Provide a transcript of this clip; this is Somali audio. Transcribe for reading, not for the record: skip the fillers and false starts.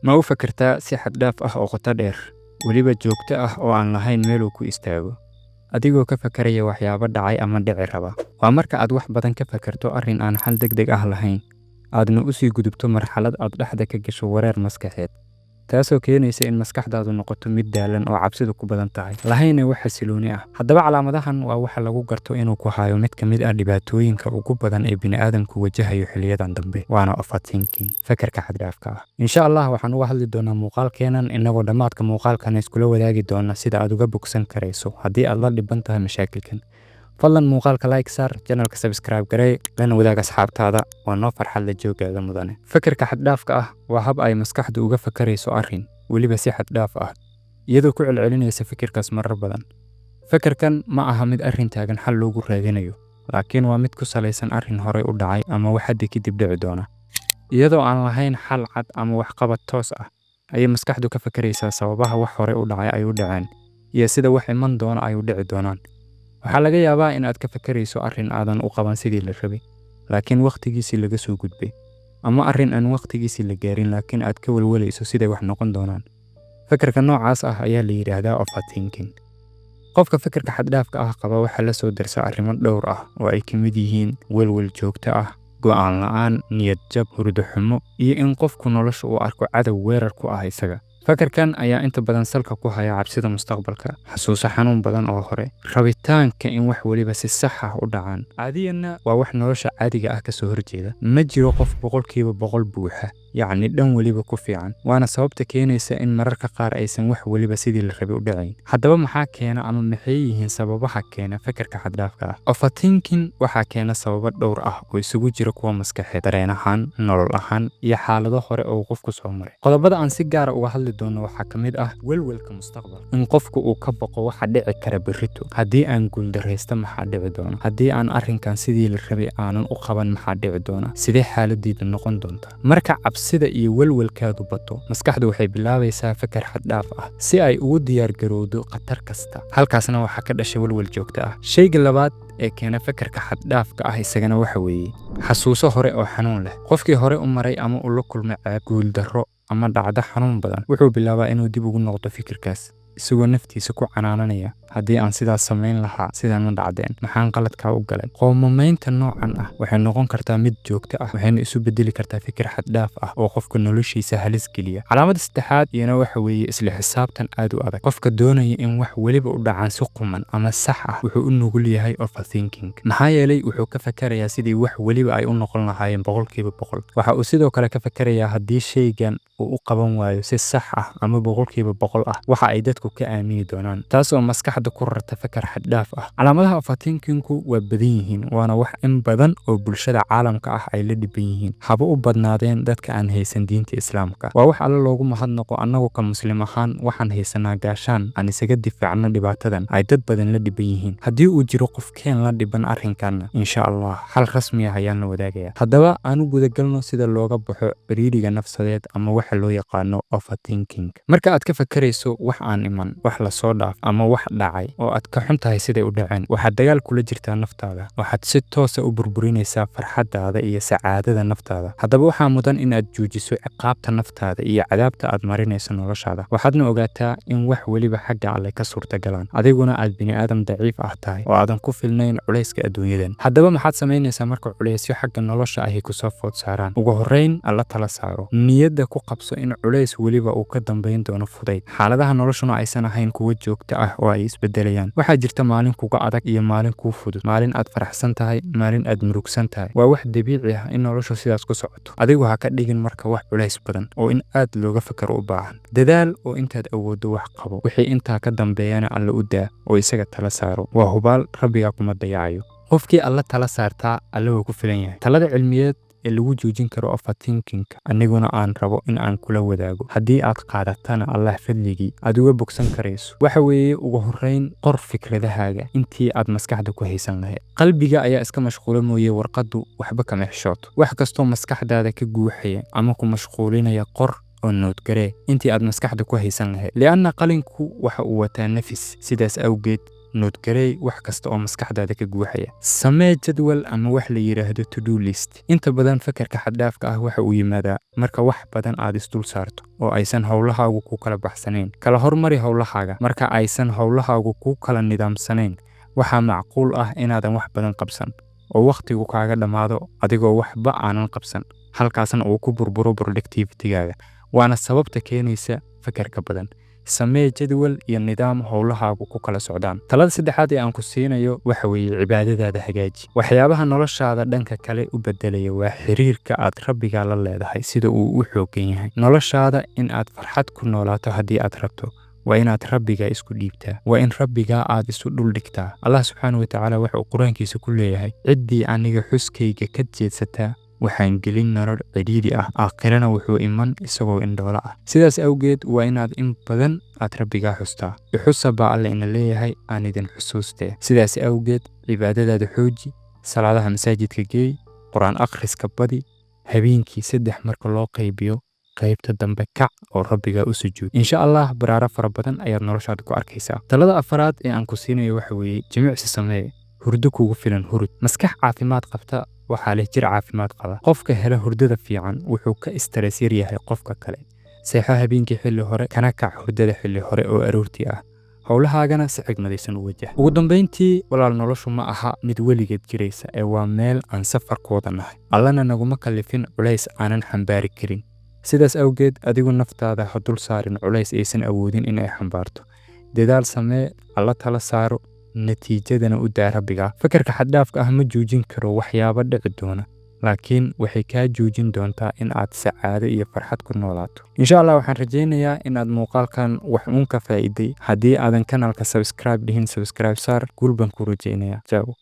Ma u fakertaa si xad dhaaf ah oo qoto dheer, weliba joogto ah oo aan lahayn meel uu ku istaago, adigoo ka fakaraya waxyaabo dhacay ama dhici raba? Waa marka aad wax badan ka fakarto arrin aan xal degdeg ah lahayn, aadna u sii gudubto marxalad aad dhexda ka gasho wareer maskaxeed, taasoo keenaysa in maskaxdaadu noqoto mid daalan oo cabsidu ku badan tahay, lahayna wax xasilooni ah. Haddaba calaamadahan waa waxa lagu garto inuu ku hayo mid ka mid ah dhibaatooyinka ugu badan ee bini'aadamku wajahayo xilliyadan dambe, waana overthinking, fakarka xad-dhaafka ah. Insha Allah waxaan uga hadli doonaa muuqaalkeenan, innagoo dhammaadka muuqaalkan iskula wadaagi doona sida aad uga bogsan karayso haddii aad la dhiban tahay mashaakilkan. Fadlan muuqaalka like saar, channelka subscribe garee, lana wadaag asxaabtaada. Waa noo farxad la joogaaga mudane. Fakarka xad-dhaafka ah waa hab ay maskaxdu uga fakarayso arrin, weliba si xad-dhaaf ah, iyadoo ku celcelinaysa fikirkaas marar badan. Fakarkan ma aha mid arrin taagan xal loogu raadinayo, laakiin waa mid ku salaysan arrin horey u dhacay ama wax hadda kadib dhici doona. Iyadoo aan lahayn xal cad ama waxqabad toos ah, ayay maskaxdu ka fakaraysaa sababaha wax horey u dhacay ay u dhaceen iyo sida wax iman doona ay u dhici doonaan. Waxaa laga yaabaa in aad ka fakarayso arrin aadan u qaban sidii la rabay, laakiin waqtigiisii laga soo gudbay, ama arrin aan waqtigiisii la gaarin laakiin aad ka walwalayso siday wax noqon doonaan. Fakarka noocaas ah ayaa la yidhaahdaa overthinking. Qofka fikirka xad-dhaafka ah qaba waxaa la soo darsa arrimo dhowr ah oo ay ka mid yihiin welwel joogto ah, go'aan la'aan, niyad jab, hurdo xumo, iyo in qofku nolosha uu arko cadow weerar ku ah isaga. Fakarkan ayaa inta badan salka ku haya cabsida mustaqbalka, xasuuso xanuun badan oo hore, rabitaanka in wax weliba si sax ah u dhacaan. Caadiyanna waa wax nolosha caadiga ah ka soo horjeeda. Ma jiro qof 100% buuxa, yacni dhan weliba ku fiican, waana sababta keenaysa in mararka qaar aysan wax weliba sidii la rabay u dhacayn. Haddaba maxaa keena ama maxay yihiin sababaha keena fakarka xad-dhaafka ah? Overthinking waxaa keena sababo dhowr ah oo isugu jira kuwa maskaxeed, dareen ahaan, nolol ahaan, iyo xaalado hore oo uu qofku soo maray. Qodobada aan si gaar ah uga hadli doono waxaa ka mid ah welwelka mustaqbalka, in qofku uu ka baqo waxa dhici kara berrito. Haddii aan guuldarraysto, maxaa dhici doona? Haddii aan arrinkan sidii la rabay aanan u qaban, maxaa dhici doona? Sidee xaaladaydu noqon doontaa? Marka cabsida iyo welwelkaadu bato, maskaxdu waxay bilaabaysaa fakar xad-dhaaf ah si ay ugu diyaar garowdo khatar kasta. Halkaasna waxaa ka dhashay welwel joogto ah. Shayga labaad ee keena fakarka xad-dhaafka ah isagana waxa weeye xasuuso hore oo xanuun leh. Qofkii hore u maray ama uu la kulmay ceeb, guuldarro ama dhacdo xanuun badan, wuxuu bilaabaa inuu dib ugu noqdo fikirkaas, isagoo naftiisa ku canaananaya: "Haddii aan sidaas samayn lahaa, sidaan ma dhacdeen. Maxaan qaladkaa u galay?" Qoomamaynta noocan ah waxay noqon kartaa mid joogto ah, waxayna isu beddeli kartaa fikir xad-dhaaf ah oo qofka noloshiisa halis geliya. Calaamada saddexaad iyana waxa weeye isla xisaabtan aad u adag. Qofka doonaya in wax weliba u dhacaan si quman ama sax ah wuxuu u nugul yahay overthinking, maxaa yeelay wuxuu ka fakarayaa sidii wax weliba ay u noqon lahaayeen 100%. Waxa uu sidoo kale ka fakarayaa haddii shaygan uu u qaban waayo si sax ah ama 100% ah, waxa ay dadku ka aamini doonaan, taas oo maskaxda ku rarta fakar xad-dhaaf ah. Calaamadaha overthinkingku waa badan yihiin, waana wax in badan oo bulshada caalamka ah ay la dhiban yihiin, haba u badnaadeen dadka aan haysan diinta Islaamka. Waa wax Alle loogu mahadnaqo, annagu ka Muslim ahaan waxaan haysanaa gaashaan aan isaga difaacno dhibaatadan ay dad badan la dhiban yihiin. Haddii uu jiro qof keen la dhiban arrinkanna, insha Allah xal rasmi ah ayaan la wadaagayaa. Haddaba aan u gudagalno sida looga baxo ciriiriga nafsadeed ama waxa loo yaqaano overthinking. Marka aad ka fakarayso wax aan iman, wax la soo dhaaf ama wax dhacay oo aad ka xun tahay siday u dhaceen, waxaad dagaal kula jirtaa naftaada. Waxaad si toosa u burburinaysaa farxaddaada iyo sacaadada naftaada. Haddaba waxaa mudan in aad joojiso ciqaabta naftaada iyo cadaabta aad marinayso noloshaada. Waxaadna ogaataa in wax weliba xagga Alle ka suurtagalaan, adiguna aad bini'aadam daciif ah tahay oo aadan ku filnayn culayska adduunyadan. Haddaba maxaad samaynaysaa marka culaysyo xagga nolosha ahi kusoo food saaraan? Ugu horreyn, Alla tala saaro. Niyadda ku qabso in culays weliba uu ka dambayn doono fudayd, xaaladaha noloshuna aysan ahayn kuwo joogto ah oo ay isbedelayaan. Waxaa jirta maalin kuga adag iyo maalin kuu fudud, maalin aad faraxsan tahay, maalin aad murugsan tahay. Waa wax dabiici ah in noloshu sidaas ku socoto. Adigu ha ka dhigin marka wax culays badan oo in aad looga fakaro u baahan. Dadaal oo intaad awooddo wax qabo, wixii intaa ka dambeeyana Alle u daa oo isaga tala saaro. Waa hubaal, Rabbigaa kuma dayacayo. Qofkii Alle tala saartaa, Alle wuu ku filan yahay. Talada cilmiyeed ee lagu joojin karo overthinking, aniguna aan rabo in aan kula wadaago, haddii aad qaadatana Allah fadligii aad uga bogsan karayso, waxa weeye: ugu horreyn, qor fikradahaaga intii aad maskaxda ku haysan lahayd. Qalbiga ayaa iska mashquulo mooye, warqaddu waxba kama xishooto. Wax kastoo maskaxdaada ka guuxaya ama ku mashquulinaya qor oo note garee intii aad maskaxda ku haysan lahayd, li'anna qalinku waxa uu wataa nafis. Sidaas awgeed Note garey wax kasta oo maskaxdaada ka guuxaya. Samee jadwal ama wax la yidhaahdo to do list. Inta badan fakarka xaddhaafka ah waxa uu yimaadaa marka wax badan aad isdul saarto oo aysan howlahaagu ku kala baxsanayn. Kala hormari howlahaaga. Marka aysan howlahaagu ku kala nidaamsanayn, waxaa macquul ah inaadan wax badan qabsan oo wakhtigu kaaga dhammaado adigoo waxba aanan qabsan, halkaasna uu ku burburo productivity-gaaga, waana sababta keenaysa fakarka badan. Samee jadwal iyo nidaam howlahaagu ku kala socdaan. Talada saddexaad ee aan ku siinayo waxa weeye cibaadadaada hagaaji. Waxyaabaha noloshaada dhanka kale u bedelaya waa xiriirka aad Rabbigaa la leedahay sida uu u xooggan yahay. Noloshaada in aad farxad ku noolaato haddii aad rabto, waa inaad Rabbiga isku dhiibtaa, waa in Rabbigaa aad isu dhul dhigtaa. Allah subxaana wa tacaala waxa uu Qur-aankiisa ku leeyahay: "Ciddii aniga xuskayga ka jeedsataa waxaan gelin nolol cidhiidhi ah, aakhirana wuxuu iman isagoo indhoolo ah." Sidaas awgeed waa inaad in badan aad Rabbigaa xustaa. "Ixusa," baa Alle ina leeyahay, "aan idin xusuustee." Sidaas awgeed cibaadadaada xooji, salaadaha masaajidka geey, Qur-aan akhriska badi, habeenkii saddex marka loo qaybiyo qaybta dambe kac oo Rabbigaa u sujuud. Insha Allah baraaro fara badan ayaad noloshaada ku arkaysaa. Talada afaraad ee aan ku siinayo waxa weeye jimicsi samee, hurdo kugu filan hurud. Maskax caafimaad qabta waxaa leh jir caafimaad qaba. Qofka hela hurdada fiican wuxuu ka stress yar yahay qofka kale. Seexo habeenkii xilli hore, kana kac hurdada xilli hore oo aroortii ah, howlahaagana si xigmadaysan u wajah. Ugu dambayntii, walaal, noloshu ma aha mid weligeed jiraysa ee waa meel aan safar ku wada nahay. Allana naguma kallifin culays aanan xambaari karin. Sidaas awgeed adigu naftaada ha dul saarin culays aysan awoodin in ay xambaarto. Dadaal samee, Alla tala saaro, natiijadana u daa Rabbiga. Fakarka xaddhaafka ah ma joojin karo waxyaabo dhici doona, laakiin waxay kaa joojin doontaa in aad sacaado iyo farxad ku noolaato. Insha Allah waxaan rajaynayaa in aad muuqaalkan wax uun ka faa'iiday. Haddii aadan kanaalka subscribe dhihin, subscribe saar. Guul baan ku rajaynayaa. Ciao.